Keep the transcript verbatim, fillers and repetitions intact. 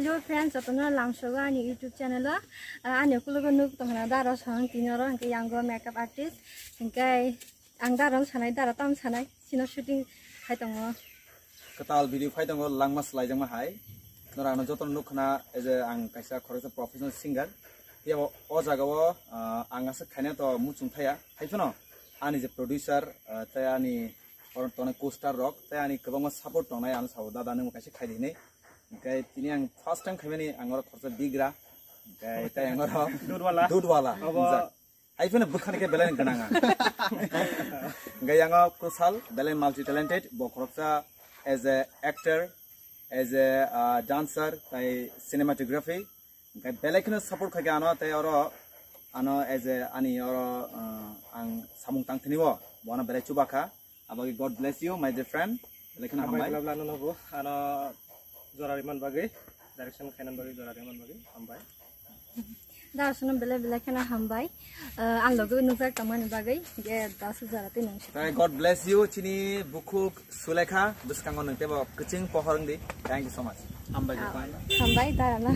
Hello friends, jotono lamsogo ani YouTube channel o. Ah, ani ukulogo nuk tongna daro song tini oro hwnkhe yango makeup artist. Hwnkhe ang daro sanai, daro tam sanai, sino shooting khai tongo. Kwtal video phai tongo, langma swlaijakma hai. Norano jotono nuk khna, ei je ang kaisa khoroksa professional singer. Phiya bo o jaga o, ah, ang aswk khaina to muchung thaya. Hai phano ani je producer, ah, tei ani oro tongnai co-star rok, tei ani kwbangma support tongnai, ano sabo, "Dada, nwng kaisa khai di," hinwi. Hwnkhe tini ang first time khaimani, ang oro khoroksa bigra. Hwnkhe tei ang oro Dudwala. Dudwala. Abo Hai phano bwkhani khe belai gwnang ang. Hwnkhe yango Kushal, belai multi talented, bo khoroksa as a actor, as a, ah, dancer, tei cinematography. Hwnkhe belai kheno support khaikha ano, tei oro ano as a ani oro, ah, ang samung tangthini o, bo ano belai chubakha. Abagwi God bless you, my dear friend. Belai kheno Hambai hambai. Glabla no nobo, ano jora riman bagwi, direction khainan bagwi, jora riman bagwi, hambai. Da sono belai belai kheno hambai. Ah, ang logo nukjak tongmani bagwi, ge da su jora tei nung. Tei God bless you, chini bukhuk Sulekha, bwskango nung tebo kwchwng pohor wng di. Thank you so much. Hambai. Ah, hambai, da na.